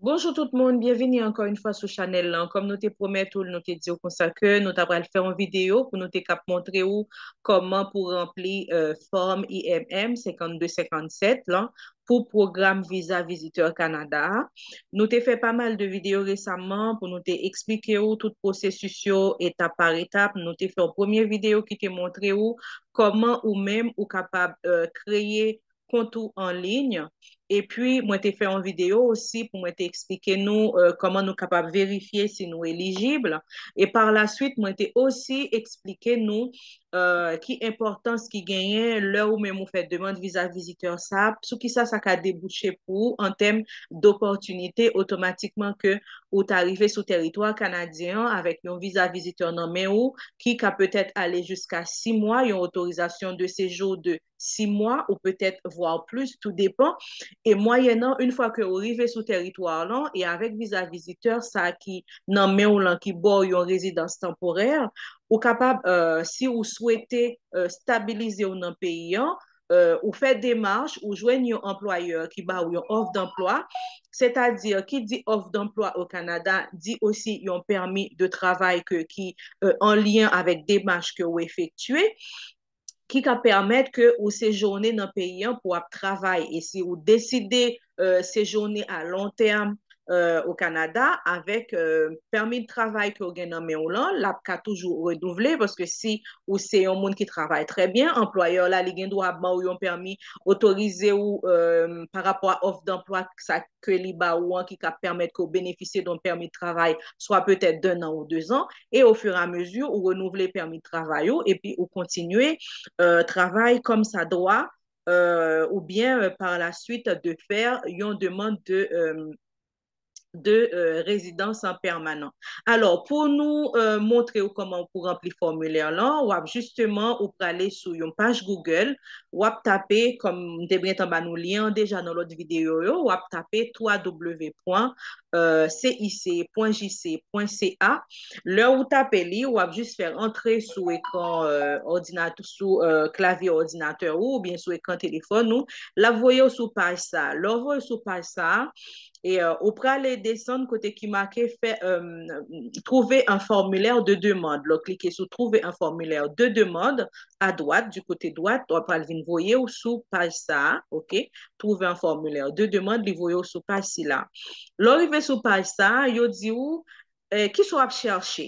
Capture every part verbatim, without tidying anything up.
Bonjou tout moun, byenvini ankò yon fwa sou chanèl lan. Kòm nou te pwomèt ou, nou te di w konsa ke nou ta pral fè yon videyo pou nou te kap montre w kòman pou ranpli euh, fòm I M M senkannde senkannsèt lan pou pwogram viza vizitè Kanada a. Nou te fè pa mal de videyo resaman pou nou te eksplike w tout pwosesis yo etap pa etap. Nou te fè yon premye videyo ki te montre w kòman ou menm ou kapab euh, kreye kont ou an liy. Epi, mwen te fè yon videyo osi pou mwen te eksplike nou euh, kòman nou kapab verifye si nou elijib. E pa la swit, mwen te osi eksplike nou euh, ki enpòtans ki genyen lè ou menm ou fè demann viza vizitè sa, sou ki sa sa ka debouche pou ou an tèm dopòtinite otomatikman ke ou ta rive sou tèritwa kanadyen an avèk yon viza vizitè nan men ou ki ka petèt ale jiska sis mwa, yon otorizasyon de sejou de sis mwa ou petèt vwa plis, tou depan. E mwayènan, yon fwa ke ou rive sou tèritwa lan e avèk viza vizitè sa ki nan men w lan ki ba w yon rezidans tanporè, ou kapab, euh, si ou swete euh, stabilize w nan peyi an, euh, ou fè demach, ou jwenn yon anplwayè ki ba w yon òf danplwa, sètadi ki di òf danplwa o Kanada di osi yon pèmi de travay ke ki euh, an lyen avèk demach ke ou efektye, ki ka pèmèt ke ou sejounen nan peyi an pou ap travay. E si ou deside euh, sejounen a lon tèm euh, o Kanada avèk euh, pèmi de travay ke ou gen nan men w lan, l ap ka toujou renouvle paske si ou se yon moun ki travay trè byen, anplwayè la li gen dwa ba w yon pèmi, otorize w euh, pa rapò a òf danplwa sa ke li ba ou an ki ka pèmèt ke w benefisye de yon pèmi de travay swa petèt d'un an ou deux ans, e ofiramezi ou renouvle pèmi de travay ou epi ou kontinye euh, travay kòm sa dwa euh, oubyen euh, pa la swit de fè yon demann de euh, de euh, rezidans an pèmanan. Alò, pou nou euh, montre w kòman pou ranpli fòmilè lan, w ap jisteman ou prale sou yon paj Google, w ap tape, kòm m te byen anba nou lyen an deja nan lòt videyo yo, w ap tape twa w pwen cic pwen jc pwen ca. Lè ou tape li, w ap jis fè antre sou ekran euh, òdinatè, sou euh, klavye òdinatè ou oubyen sou ekran telefòn ou. L ap voye w sou paj sa. Lè w voye w sou paj sa, e euh, ou prale desann kote ki make fè euh, trouver un formulaire de demande. Lè w klike sou trouver un formulaire de demande, a dwat, du kote dwat, w ap pral vin voye w sou paj sa, ok? Trouver un formulaire de demande, li voye w sou paj sila. Lè w rive sou paj sa, yo di w eh, kisa w ap chèche.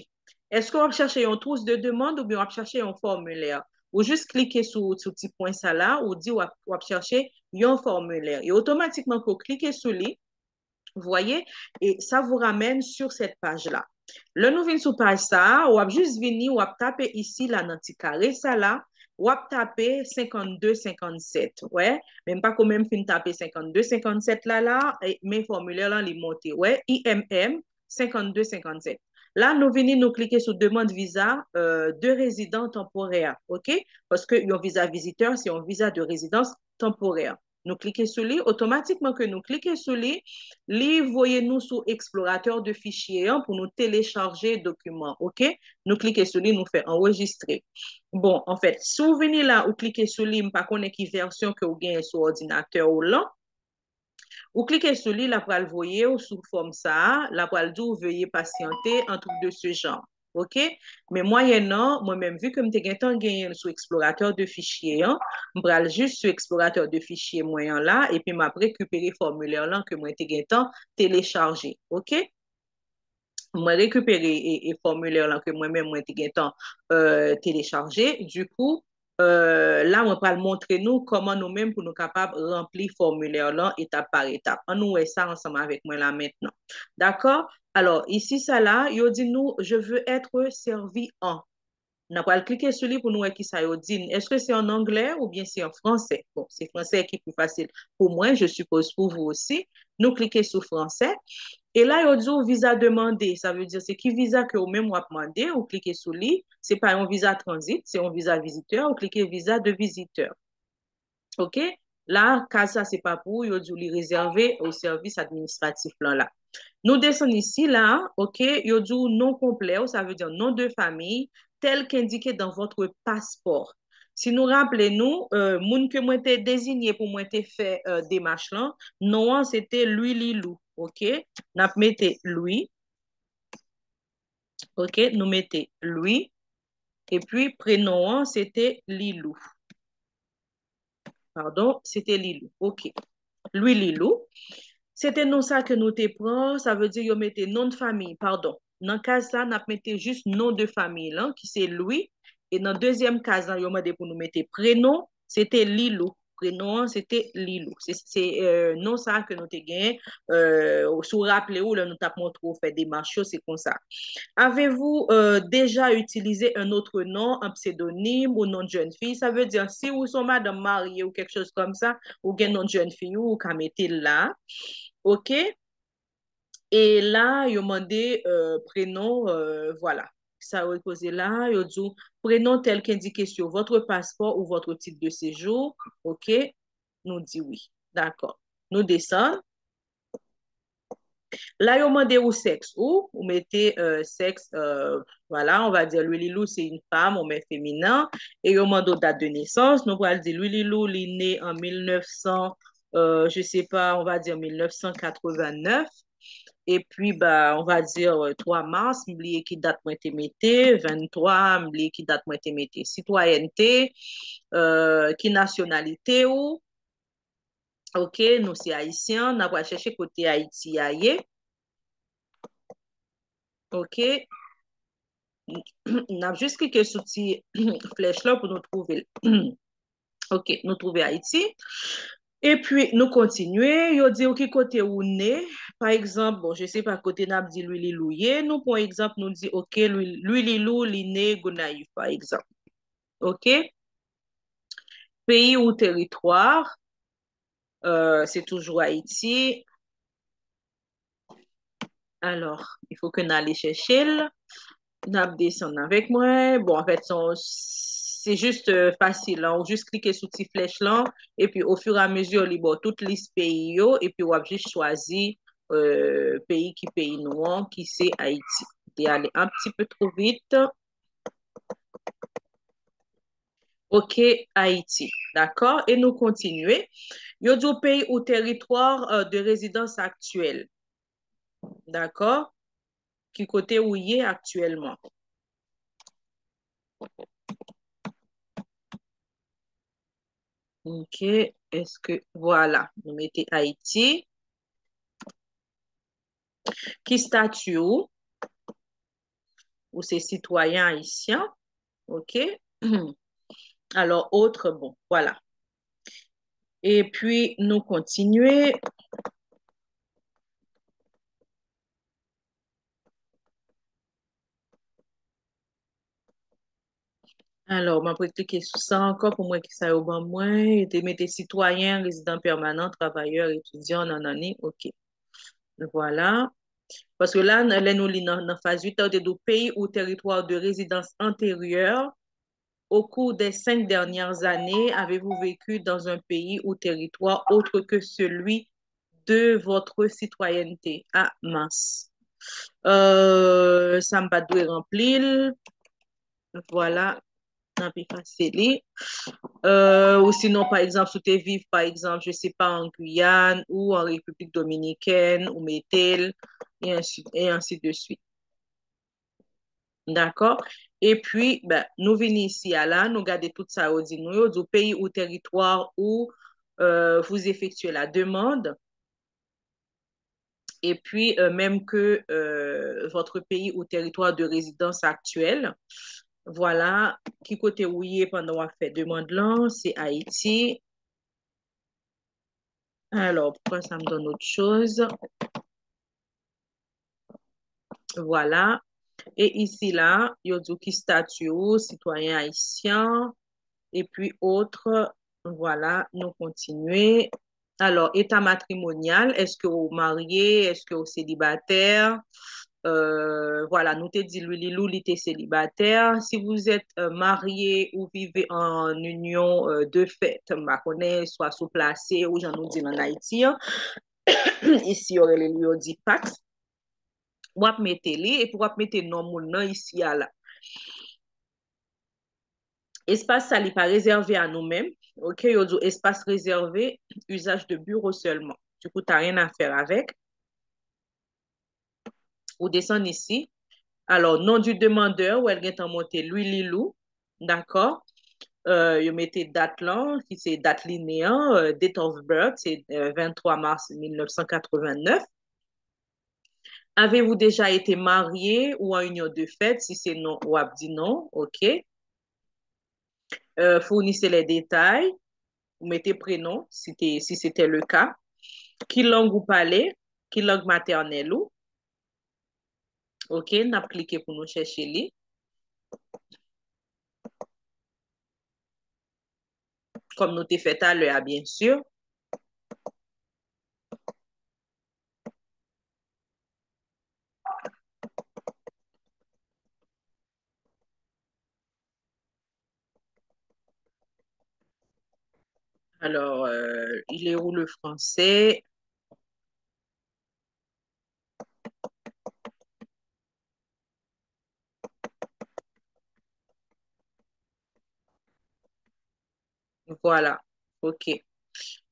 Èske w ap chèche yon trousse de demande oubyen w ap chèche yon fòmilè? Ou jis klike sou, sou ti pwen sa la, ou di w ap, w ap chèche yon fòmilè. E otomatikman ke w klike sou li, voyez, et ça vous ramène sur cette page-là. Lè nou vin sou paj sa a, w ap jis vini, w ap tape isi la nan ti kare sa la, w ap tape senkannde senkannsèt, wè, men m pa ko menm fin tape senkannde senkannsèt la la, men fòmilè lan li monte, wè, I M M senkannde senkannsèt. La, nou vini, nou klike sou demande visa euh, de résident temporaire, ok? Paske yon viza vizitè, se yon viza de résidence temporaire. Nou klike sou li, otomatikman ke nou klike sou li, li voye nou sou eksploratè de fichye an pou nou telechaje dokiman, ok? Nou klike sou li, nou fè anrejistre. Bon, anfèt, si w vini la, ou klike sou li, m pa konnen ki vèsyon ke w genyen sou òdinatè w lan. Ou klike sou li, l ap pral voye w sou fòm sa a, l ap pral di w veuillez patienter, un truc de ce genre. Ok? Men mwayènan, mwen menm, vi ke m te gentan genyen l sou eksploratè de fichye an, m pral jis sou eksploratè de fichye mwen an la, epi m ap rekipere fòmilè lan ke mwen te gentan telechaje. Ok? Mwen rekipere e, e fòmilè lan ke mwen menm mwen te gentan euh, telechaje. Du coup, euh, la mwen pral montre nou kòman nou menm pou nou kapab ranpli fòmilè lan etap pa etap. Ann nou wè sa ansanm avèk mwen la mentnan. Dakò? Alò, isi sa la, yo di nou, je veux être servi en. N ap pral klike sou li pou nou wè kisa yo di n. Èske se an anglè oubyen se an fransè? Bon, se fransè ki pi fasil pou mwen, je suppose pour vous aussi. Nou klike sou fransè. E la, yo di w viza demande, sa vle di se ki viza ke ou menm w ap mande, ou klike sou li. Se pa yon viza tranzit, se yon viza vizitè, ou klike viza de vizitè. Ok? La, kaz sa se pa pou ou, yo di w li rezève o sèvis administratif lan la. Nou desann isi la, ok, yo di w non konplè w, sa vle di non de famiy, tel qu'indiqué dans votre passeport. Si nou raple nou, euh, moun ke mwen te deziye pou mwen te fè euh, demach lan, non an se te Louis Lilou, ok? N ap mete Louis, ok? Nou mete Louis, epi prenon an se te Lilou. Pardon, se te Lilou, ok. Louis Lilou. Se te non sa ke nou te pran, sa vle di yo mete non de famiy, pardon. Nan kaz sa, n ap mete jis non de famiy lan, ki se Louis. E nan dezyèm kaz lan, yo mande pou nou mete prenon, se te Lilou. Prenon an, se te Lilou. Se, se euh, non sa ke nou te gen. Euh, si w raple w, lè nou t ap montre w fè demach yo, se konsa. Avez-vous euh, déjà utilisé un autre nom, un psedonim ou non de jeune fille? Sa vle di, si ou se yon madanm marye ou kèk choz kòm sa, ou gen non de jeune fille ou, ou ka mete l la. Ok? E la, yo mande euh, prenon, euh, voilà. Sa yo poze la, yo di w prenon tel qu'indiqué sur votre passeport ou votre titre de séjour. Ok? Nou di wi. Dakò. Nou desann. La, yo mande ou sèks ou, ou mete euh, sèks, euh, voilà, on va dire Louis Lilou, c'est une femme, on met féminin, e yo mande ou dat de nesans, nou pral di Louis Lilou, li ne an mil nèf san, euh, je sais pas, on va dire mil nèf san katreven nèf, epi, ba, on va dire euh, twa mas, m bliye ki dat mwen te mete, venntwa, m bliye ki dat mwen te mete. Sitwayènte, euh, ki nasyonalite ou, Ok, nou se ayisyen, n ap pral chèche kote Ayiti a ye. Ok. N ap jis klike sou ti flèch lan pou nou twouve l. Ok, nou twouve Ayiti. Epi nou kontinye, yo di w ki kote ou ne. Pa egzanp, bon, je sais pas kote n ap di Louis Lilou ye. Nou pran egzanp, nou di, ok, Louis, Louis Lilou, li ne Gonayiv, pa egzanp. Ok? Peyi ou teritwa, euh, se toujou Ayiti. Alò, il faut que n ale chèche l. N ap desann avèk mwen. Bon, anfèt, se jis euh, fasil. Ou jis klike sou ti flèch lan, epi ofiramezi, li ba w tout lis peyi yo, epi w ap jis chwazi euh, peyi ki peyi nou an, ki se Ayiti. Te ale un petit peu trop vite. Ok, Ayiti. Dakò? E nou kontinye. Yo di w peyi ou teritwa euh, de rezidans aktyèl. Dakò? Ki kote ou ye aktyèlman? Ok, èske, vwala, nou mete Ayiti. Ki stati ou? Ou se sitwayen ayisyen. Ok. Alò, autre, bon, vwala. Epi, nou kontinye. Alò, m ap reklike sou sa ankò pou m wè kisa yo ban mwen. Yo te mete sitwayen, rezidan pèmanan, travayè, etidyan, nanani, ok. Vwala. Paske la, lè nou li nan, nan faz uit la, yo te di w pays ou territoire de résidence antérieure au cours des cinq dernières années, avez-vous vécu dans un pays ou territoire autre que celui de votre citoyenneté? Ah, mince. Euh, sa m pa dwe ranpli l. Vwala, n ap efase li. Euh, ou sinon, pa egzanp, si w te viv, pa egzanp, je sais pas, en Guyane ou en République Dominicaine, ou mete l, et ainsi, et ainsi de suite. Dakò? Epi, ben, nou vini isi a la, nou gade tout sa yo di nou yo, di w pays ou territoire où euh, vous effectuez la demande. Et puis, euh, même que euh, votre pays ou territoire de résidence actuel. Vwala, ki kote ou ye pandan w ap fè demann lan, se Ayiti. Alò, poukwa sa m donn autre chose? Vwala. E isi la, yo di w ki stati ou, sitwayen ayisyen, epi autre. Vwala, nou kontinye. Alò, eta matrimonyal, èske ou marye, èske ou selibatè? Euh, vwala, nou te di Louis Lilou, li te selibatè. Si vous êtes euh, marié ou vivez en union euh, de fait, m pa konnen, swa sou plase, ou jan nou di l an Ayiti an, isi yo rele li, yo di Pacs. W ap mete li, epi w ap mete non moun nan isi a la. Espas sa li pa rezève a nou menm. Ok, yo di w espas rezève, usage de bureau seulement. Du coup, t'as rien à faire avec. Ou desann isi. Alò, nom du demandeur, ou wè l gentan monte Louis Lilou. Dakò? Euh, yo mete dat lan, ki se dat li ne an, euh, date of birth, se euh, vingt-trois mars mille neuf cent quatre-vingt-neuf. Avez-vous déjà été marié ou en union de fait? Si se non, w ap di non, ok. Euh, fournissez les détails, ou mete prenon, si te, si se te le ka. Ki lang ou pale? Ki lang matènèl ou? Ok, n ap klike pou nou chèche li. Kòm nou te fè talè a, byen si. Alors, euh, il est où le français? Voilà. Ok.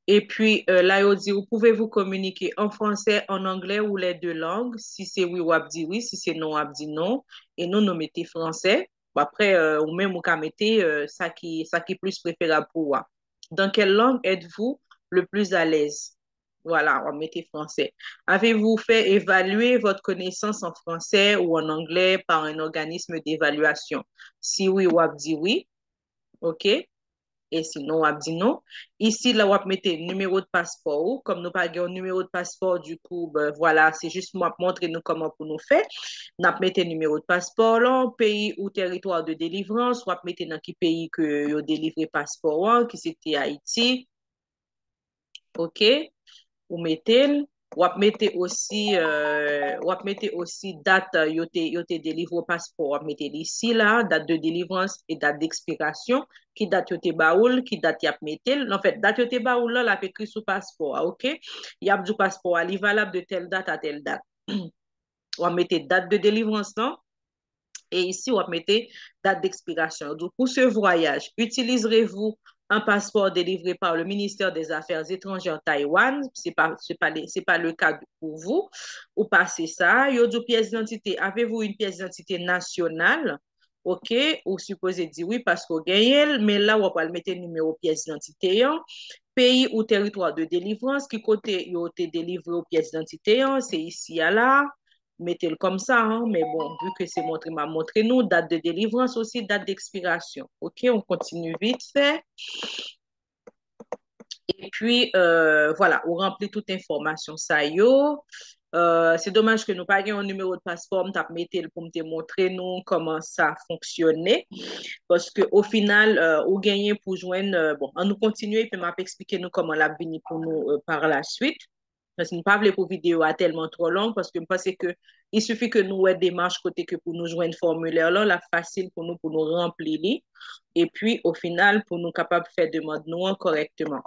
Et puis, euh, là, il dit, vous pouvez vous communiquer en français, en anglais ou les deux langues. Si se wi, w ap di wi. Si se non, w ap di non. E nou, nou mete fransè. Bon, apre, euh, ou menm, ou ka mete euh, sa ki, sa ki plis preferab pou ou a. Dans quelle langue êtes-vous le plus à l'aise? Voilà, w ap mete fransè. Avez-vous fait évaluer votre connaissance en français ou en anglais par un organisme d'évaluation? Si wi, w ap di wi. Ok? E sinon, w ap di non. Isi, la, w ap mete nimewo de paspò ou. Kòm nou pa gen yon nimewo de paspò, du coup, ben, voilà, se jis m ap montre nou kòman pou nou fè. N ap mete nimewo de paspò lan, pays ou territoire de délivrance, w ap mete nan ki peyi ke yo delivre paspò an, ki se te Ayiti. Ok? Ou mete l. W ap mete osi, euh, w ap mete osi dat euh, yo te, yo te delivre w paspò. W ap mete l isi la, date de délivrance et date d'expiration. Ki dat yo te ba ou l, ki dat y ap mete l. Anfèt, dat yo te ba ou l lan, l ap ekri sou paspò a, ok? Y ap di w paspò a, li valab de telle date à telle date. W ap mete date de délivrance lan. E isi, w ap mete date d'expiration. Donc, pour ce voyage, utiliserez-vous un passeport délivré par le ministère des Affaires étrangères Taïwan? Se pa, se pa, le- se pa le ka pou vou. Ou pase sa. Yo di w pyès idantite. Avez-vous une pièce d'identité nationale? Ok, ou sipoze di wi paske w genyen l, men la w ap al mete nimewo pyès idantite an. Pays ou territoire de délivrance, ki kote yo te delivre w pyès idantite an, se isi a la. Mete l kòm sa, hein, men bon, vu que se montre m ap montre nou, date de délivrance aussi, date d'expiration. Ok, on continue vite fait. Epi, euh, voilà, ou ranpli tout enfòmasyon sa yo. Euh, se domaj ke nou pa gen yon nimewo de paspò, m t ap mete l pou m te montre nou kòman sa fonksyone. Paske, o final, euh, ou genyen pou jwenn, euh, bon, an nou kontinye, epi m ap eksplike nou kòman l ap vini pou nou euh, par la suite. Paske m pa vle pou videyo a tèlman twò long, paske m panse ke il suffit ke nou wè demach kote ke pou nou jwenn fòmilè lan, l ap fasil pou nou, pou nou ranpli li, epi o final, pou nou kapab fè demann nou an kòrèkteman.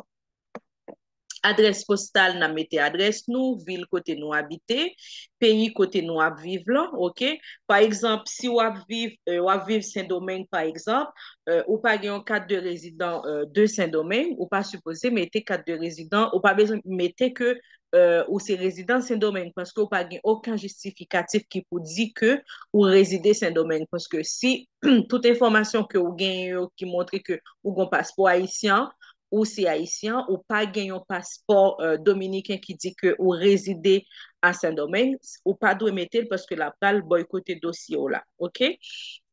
Adrès postal, n ap mete adrès nou, vil kote nou abite, peyi kote nou ap viv lan, ok? Pa egzanp, si w ap viv, euh, w ap viv Sendomeng, pa egzanp, euh, ou pa gen yon kat de rezidan euh, de Sendomeng, ou pa sipoze mete kat de rezidan, ou pa bezwen mete ke euh, ou se rezidan Sendomeng, paske ou pa gen okenn jistifikatif ki pou di ke ou rezide Sendomeng. Paske si tout enfòmasyon ke ou genyen yo ki montre ke ou gen paspò ayisyen, ou se ayisyen, ou pa gen yon paspò euh, dominiken ki di ke ou rezide a Sendomeng, ou pa dwe mete l paske l ap pral bòykote dosye w la. Ok?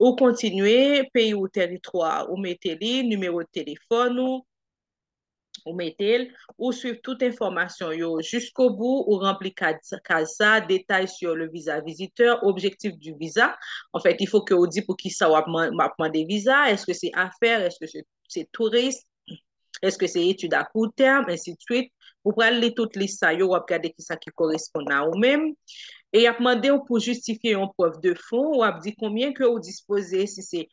Ou kontinye, peyi ou teritwa, ou mete li, nimewo telefòn ou, ou mete l, ou swiv tout enfòmasyon yo jiskobou, ou ranpli kaz, kaz sa, détails sur le visa visiteur, objectif du visa. Anfèt, il faut que ou di pou ki sa w ap man- w ap mande viza, èske se afè, èske se, se touris, èske se etid a kou tèm, ensi de suite. Ou pral li tout lis sa yo, w ap gade ki sa ki koresponn a ou menm. E y ap mande w pou jistifye yon prèv de fon, w ap di konbyen ke ou dispoze, si se,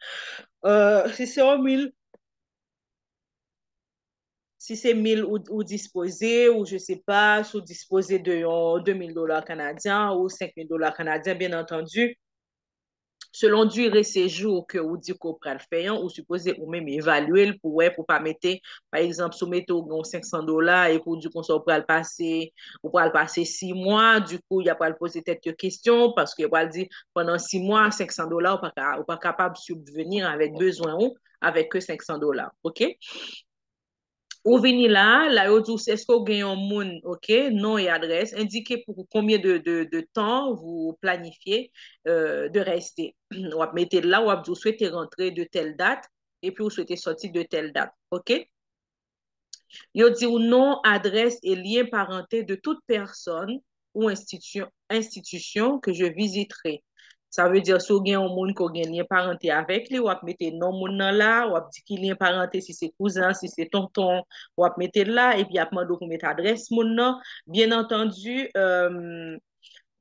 euh, si se yon mil, si se mil ou, ou dispoze, ou je sais pas, si w dispoze de yon de mil dola kanadyen ou senk mil dola kanadyen, byen antandi, selon dire sejou ke ou di ke w pral fè an, ou sipoze ou menm evalye l pou wè, pou pa mete, pa egzanp, si w mete w gen senk san dola epi w di konsa w pral pase, ou pral pase sis mwa, dikou, y a pral poze tèt yo kesyon, paske yo pral di, pandan sis mwa, senk san dola, ou pa ka, ou pa kapab sibveni avèk bezwen ou avèk ke senk san dola, oke? Ou vini la, la yo di w si èske w gen yon moun, oke, non e adrès, indiquez pour combien de, de, de temps vous planifiez euh, de rester. W ap mete l la, w ap di w swete rantre de tèl dat, epi w swete sòti de tèl dat, oke? Yo di w non, adrès e lyen parante de toute personne ou institution, institution que je visiterai. Sa vle di, si w gen yon moun ke w gen lyen parante avèk li, w ap mete non moun nan la, w ap di ki lyen parante, si se kouzen, si se tonton, w ap mete l la, epi y ap mande w pou mete adrès moun nan. Byen antandi, euh,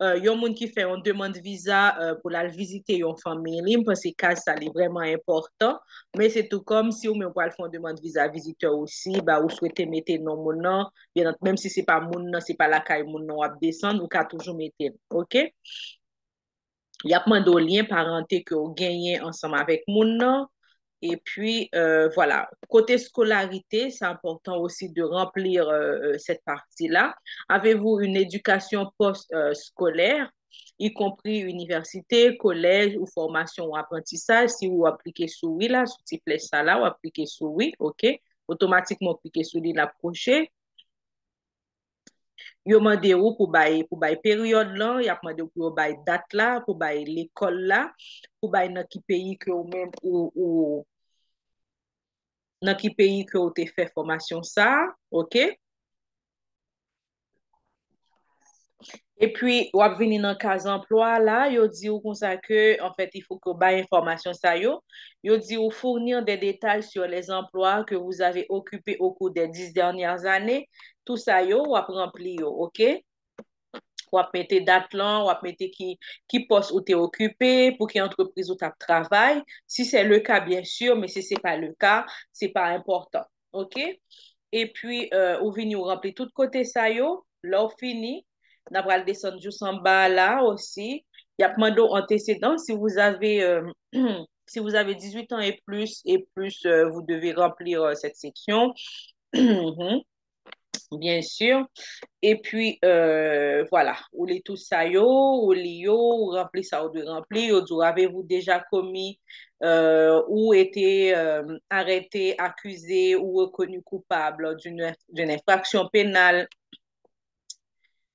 euh, yon moun ki fè yon demann viza euh, pou l al vizite yon fanmi li, m panse kaz sa li vrèman enpòtan. Men se tou kòm si w menm pral fè yon demann viza vizitè osi, ba ou swete mete non moun nan, byen ant-, menm si se pa moun nan, se pa lakay moun nan w ap desann, ou ka toujou mete l, oke? Y ap mande w lyen parante ke w genyen ansanm avèk moun nan. Epi, euh, voilà. Côté scolarité, c'est important aussi de remplir euh, euh, cette partie-là. Avez-vous une éducation post-scolaire, y compris université, collège ou formation ou apprentissage? Si ou aplike sou wi la, sou ti flèch sa la, ou aplike sou wi, oke? Otomatikman, ou klike sou li, l ap koche. Yo mande ou pou bay, pou bay peryòd lan, y ap mande ou pou yo bay dat la, pou bay lekòl la, pou bay nan ki peyi ke ou menm ou, ou nan ki peyi ke ou te fè fòmasyon sa, oke? Epi, w ap vini nan kaz anplwa la, yo di w konsa ke, en fait, il faut que w bay enfòmasyon sa yo. Yo di w fournir des détails sur les emplois que vous avez occupés au cours des dix dernières années. Tout sa yo, w ap ranpli yo, oke? W ap mete dat lan, w ap mete ki, ki pòs ou te okipe, pou ki antrepriz ou t ap travay. Si se le ka, byen si, men si se pa le ka, se pa enpòtan. Oke? Epi, euh, ou vini, ou ranpli tout kote sa yo. Lè w fini, n a pral desann jous anba la osi. Y ap mande w antesedan. Si vous avez, euh, si vous avez dix-huit ans et plus, et plus, euh, vous devez remplir euh, cette section. Mhm. Bien sûr. Epi, euh, voilà, ou li tout sa yo, ou li yo, ou ranpli sa ou dwe ranpli. Yo di w, avez-vous déjà commis euh, ou été euh, arrêté, accusé ou reconnu coupable d'une d'une infraction pénale?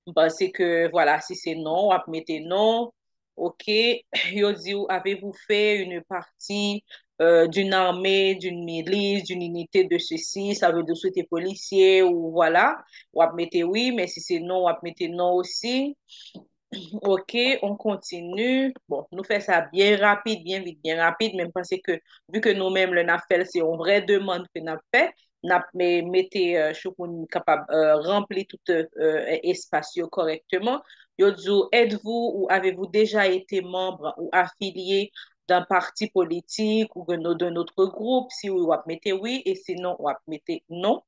M panse ke, voilà, si se non, w ap mete non. Oke, yo di w, avez-vous fait une partie euh, d'une armée, d'une milice, d'une unité de ceci, sa vle di w si w te polisye ou, voilà, w ap mete wi, men si se non, w ap mete non osi. Oke, on continue. Bon, nou fè sa byen rapid, byen vit, byen rapid, men m panse ke, vi ke nou menm, lè n ap fè l, se yon vrè demann ke n ap fè, n ap me- mete euh, chou pou n kapab euh, ranpli tout euh, espas yo kòrèkteman. Yo di w, êtes-vous ou avez-vous déjà été membre ou affilié d'un parti politique ou d'un d'un autre groupe? Si wi, w ap mete wi, e sinon, w ap mete non.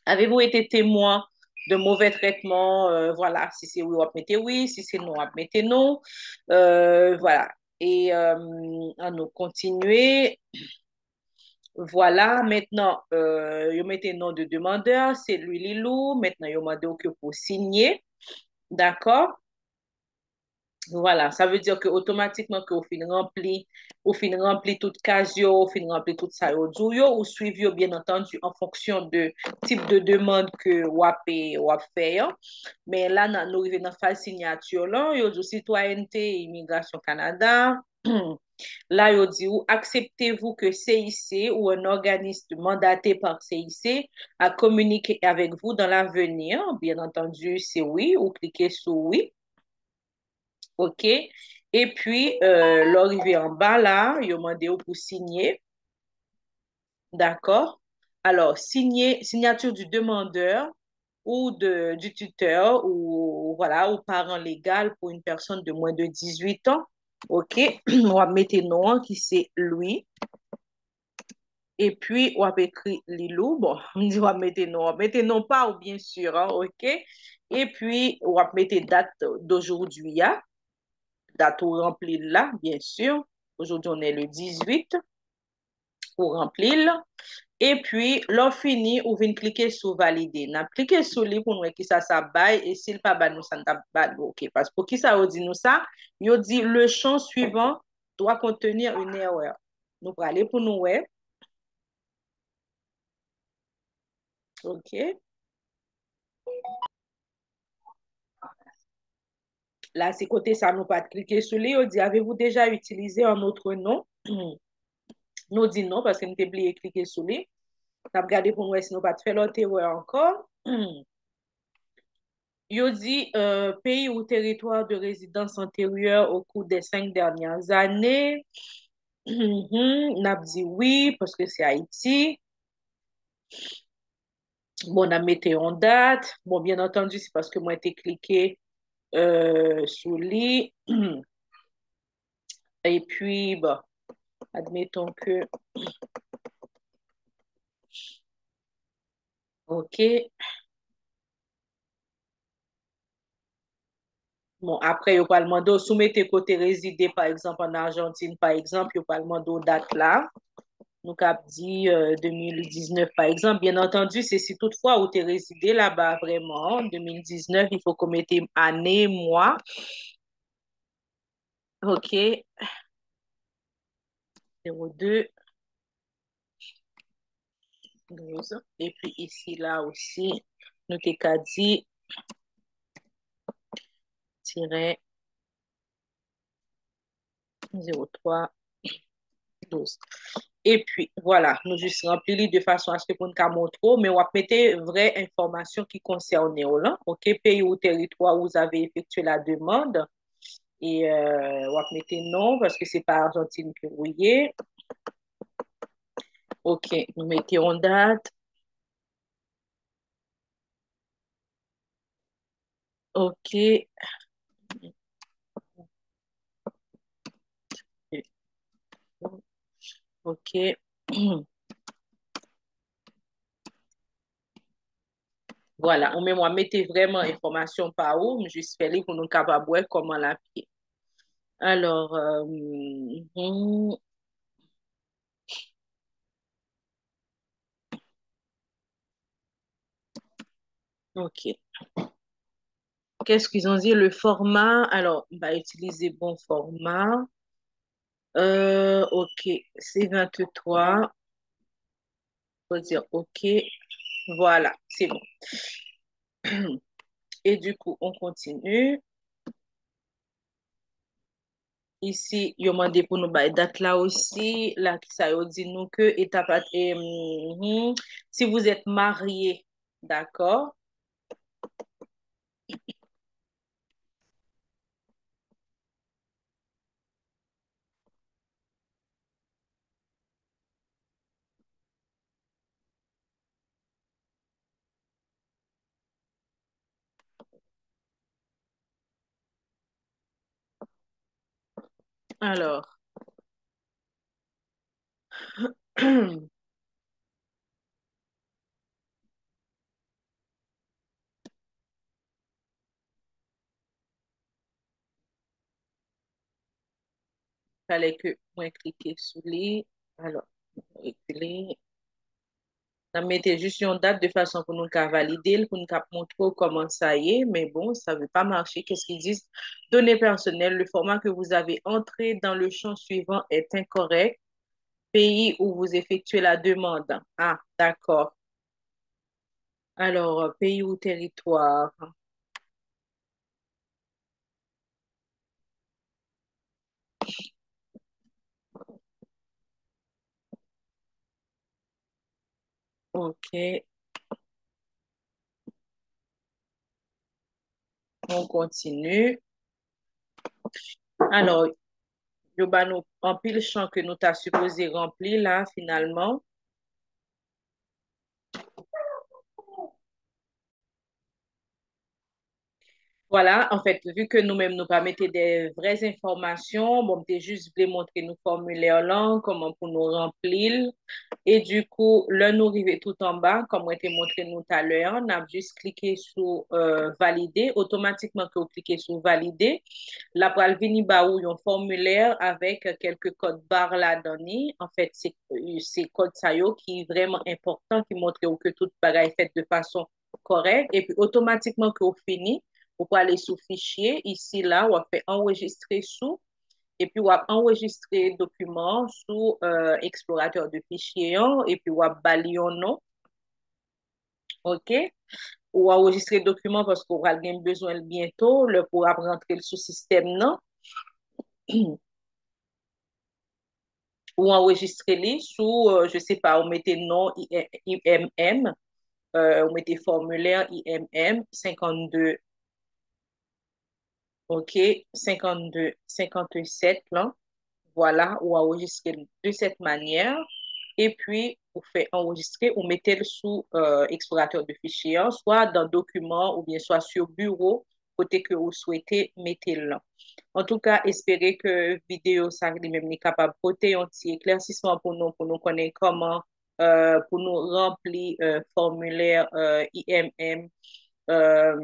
Avez-vous été témoin de mauvais traitements? Euh, voilà, si se wi, w ap mete wi, si se non, w ap mete non. Euh, voilà. E euh, ann nou kontinye. Voilà, mentnan, euh, yo mete non de demandè, se Lwi Lilou. Mentnan, yo mande w ke pou sinye. Dakò? Voilà, sa vle di ke otomatikman ke ou fin ranpli, ou fin ranpli tout kaz yo, ou fin ranpli tout sa yo di w yo, ou swiv yo, byen antandi, an fonksyon de tip de demann ke w ap, w ap fè an. Men la, n a- nou rive nan faz sinyati lan, yo di w sitwayènte, imigrasyon Kanada. La, yo di w, acceptez-vous que C I C ou un organisme mandaté par C I C a communiqué avec vous dans l'avenir? Byen antandi, se wi, ou klike sou wi. Oke. Epi, euh, lè w rive anba la, yo mande w pou sinye. Dakò? Alò, sinye, signature du demandeur ou de, du tuteur ou, voilà, ou parent légal pour une personne de moins de dix-huit ans. Oke? W ap mete non an ki se Louis. Epi w ap ekri Lilou. Bon, m di w ap mete non, w ap mete non pa w, byen si, hein, oke? Epi w ap mete dat d'aujourd'hui a. dat ou ranpli l la, byen si. Aujourd'hui, on est le dix-huit, ou ranpli l. Epi, lè w fini, ou vin klike sou valide. N ap klike sou li pou n wè kisa sa bay, e si l pa ba nou sa, n t ap ba nou, oke. Paske poukisa yo di nou sa? Yo di, le champ suivant doit contenir une erreur. Nou prale pou nou wè. Oke. La, se kote sa nou pa t klike sou li. Yo di, avez-vous déjà utilisé un autre nom? Nou di non, paske m te bliye klike sou li. N ap gade pou n wè si nou pa t fè lòt erè ankò. Yo di, euh, pays ou territoire de résidence antérieure au cours des cinq dernières années. N ap di wi, paske se Ayiti. Bon, n ap mete yon dat. Bon, byen antandi, se paske mwen te klike, euh, sou li. Epi, bon, admettons que, ok. Bon, apre, yo pral mande w, si w mete kote rezide, pa egzanp, an Ajantin, pa egzanp, yo pral mande w dat la. Nou kab di, euh, de mil diznèf, pa egzanp. Byen antandi, se si toutfwa ou te rezide laba vrèman, de mil diznèf, il faut que w mete ane, mwa. Ok. Zéro deux. Douz. Epi isi la osi, nou te ka di tiren zéro trois, douz. Epi, vwala, nou jis ranpli li de fason aske pou n ka montre w, men w ap mete vrè enfòmasyon ki konsène w lan, ok, pays ou territoire où vous avez effectué la demande. E, euh, w ap mete non, paske se pa Ajantin ke ou ye. Ok, nou mete yon dat. Ok. Ok. Vwala, ou menm w ap mete vrèman enfòmasyon pa ou, m jis fè li pou nou kapab wè kòman l ap ye. Alò, euh, mhm. Ok. Qu'est-ce qu'ils ont dit? Le format, alors, on va utiliser bon format. Euh, ok, c'est vingt-trois. Faut dire ok. Voilà, c'est bon. Et du coup, on continue. Isi, yo mande pou nou bay dat la osi. La, kisa yo di nou ke etap at-, e, mhm, si vous êtes marié, d'accord? Alors, fallait que mwen klike sou li. Alors, mwen rekile. N ap mete jis yon dat de fason pou nou ka valide l, pou nou ka montre w kòman sa ye. Men bon, ça veut pas marcher. Qu'est-ce qu'ils disent? Données personnelles, le format que vous avez entré dans le champ suivant est incorrect. Pays où vous effectuez la demande. Ah, d'accord. Alors, euh, pays ou territoire. Ok. On continue. Alò, yo ba nou anpil chan ke nou ta sipoze ranpli la, finalman. Vwala, anfèt, vi ke nou menm nou pa mete de vrè enfòmasyon, bon, m te jis vle montre nou fòmilè lan, kòman pou nou ranpli l. E dikou, lè nou rive tout anba, kòm mwen te montre nou talè an, n ap jis klike sou euh, valide. Otomatikman ke w klike sou valide, la pral vini ba ou yon fòmilè avèk kèlke kòd bar ladan li. Anfèt, se se kòd sa yo ki vrèman enpòtan, ki montre w ke tout bagay fèt de fason kòrèk, epi otomatikman ke w fini, ou prale sou fichye, isi la, w ap fè anrejistre sou, epi w ap anrejistre dokiman an sou euh, eksploratè de fichye an, epi w ap ba li yon non. Ok? Ou anrejistre dokiman paske w pral gen bezwen l byento, lè pou w ap rantre l sou sistèm nan. Ou anrejistre li sou, euh, je sais pas, ou mete non I M M, euh, ou mete fòmilè I M M senkannde, ok, senkannde, senkannsèt lan. Vwala, ou anrejistre l de cette manière. Epi, ou fè anrejistre, ou mete l sou euh, eksploratè de fichye an, swa dan dokiman oubyen swa sou biwo kote ke ou swete mete l lan. Antouka, espere ke videyo sa li menm li kapab pote yon ti eklèsisman pou nou, pou nou konnen kòman euh, pou nou ranpli euh, fòmilè euh, I M M euh,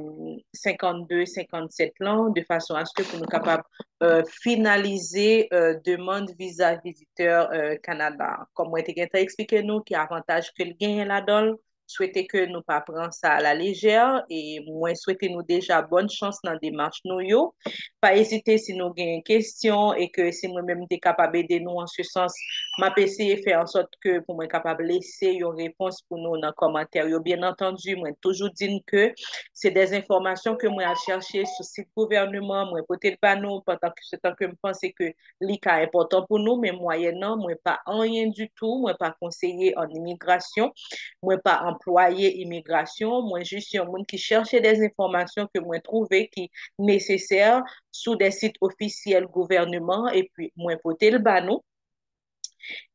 senkanndde, senkannsèt lan, de fason aske pou nou kapab euh, finalize euh, demann viza vizitè euh, Kanada. Kòm mwen te gentan eksplike nou ki avantaj ke l genyen ladan l, swete ke nou pa pran sa a la lejè e mwen swete nou deja bòn chans nan demach nou yo. Pa ezite si nou gen kesyon e ke si mwen menm te kapab ede nou an se sans, m ap eseye fè an sòt ke pou mwen kapab lese yon repons pou nou nan kòmantè yo. Byen antandi, mwen toujou di n ke se de enfòmasyon ke mwen al chache sou sit gouvèneman, mwen pote l ba nou pandan ke se tan ke m panse ke li ka enpòtan pou nou, men mwayènan, mwen pa anyen ditou, mwen pa konseye an imigrasyon, mwen pa anplwaye imigrasyon, mwen jis yon moun ki chache de enfòmasyon ke mwen twouve ki nesesè sou de sit ofisyèl gouvèneman, epi mwen pote l ba nou.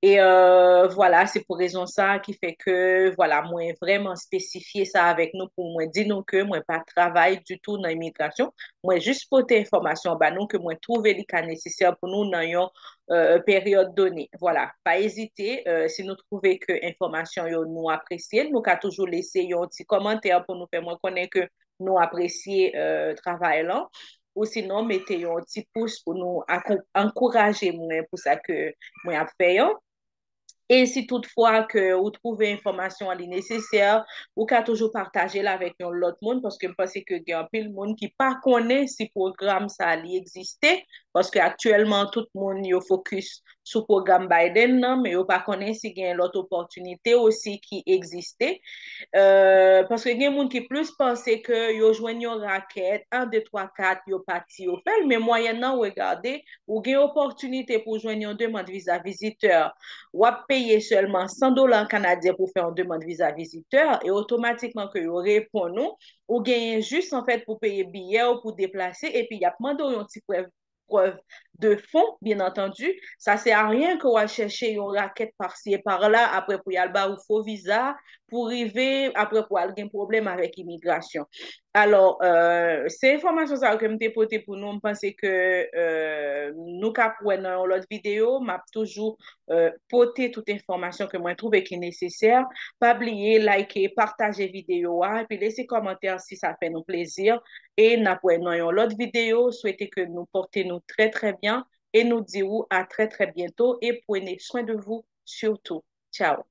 E euh, vwala, se pou rezon sa a ki fè ke vwala, mwen vrèman espesifye sa avèk nou pou mwen di nou ke mwen pa travay ditou nan imigrasyon. Mwen jis pote enfòmasyon ba nou ke mwen twouve li ka nesesè pou nou nan yon euh, peryòd done. Vwala, pa ezite, euh, si nou twouve ke enfòmasyon yo nou apresye l, nou ka toujou lese yon ti kòmantè pou nou fè mwen konnen ke nou apresye euh, travay lan. Ou sinon, mete yon ti pous pou nou akou- ankouraje mwen pou sa ke mwen ap fè yo. E si toutfwa ke ou twouve enfòmasyon an li nesesè, ou ka toujou pataje l avèk yon lòt moun, paske m panse ke gen anpil moun ki pa konnen si pwogram sa a li egziste, paske aktyèlman tout moun yo fokis sou pwogram Biden nan, men yo pa konnen si gen lòt opòtinite osi ki egziste. Euh, paske gen moun ki plis panse ke yo jwenn yon rakèt, en, deux, trois, quatre, yo pati, yo fè l, men mwayènan, regade, ou gen opòtinite pou w jwenn yon demann viza vizitè. W ap peye sèlman san dola kanadyen pou fè yon demann viza vizitè, e otomatikman ke yo reponn ou, ou genyen jis, anfèt, pou peye biyè w pou deplase, epi y ap mande w yon ti prèv prèv de fon, byen antandi. Sa sè a ryen ke w al chèche yon rakèt pasi e pala, apre pou y al ba ou fo viza, pou rive, apre pou al gen pwoblèm avèk imigrasyon. Alò, euh, se enfòmasyon sa yo ke m te pote pou nou. M panse ke euh, nou ka wè nan yon lòt videyo. M ap toujou euh, pote tout enfòmasyon ke mwen twouve ki nesesè. Pa bliye like, pataje videyo a, epi lese kòmantè si sa fè nou plezi. E n ap wè nan yon lòt videyo. Swete ke nou pòte nou trè, trè byen. E nou di ou à très, très bientôt. Et prenez soin de vous surtout. Ciao.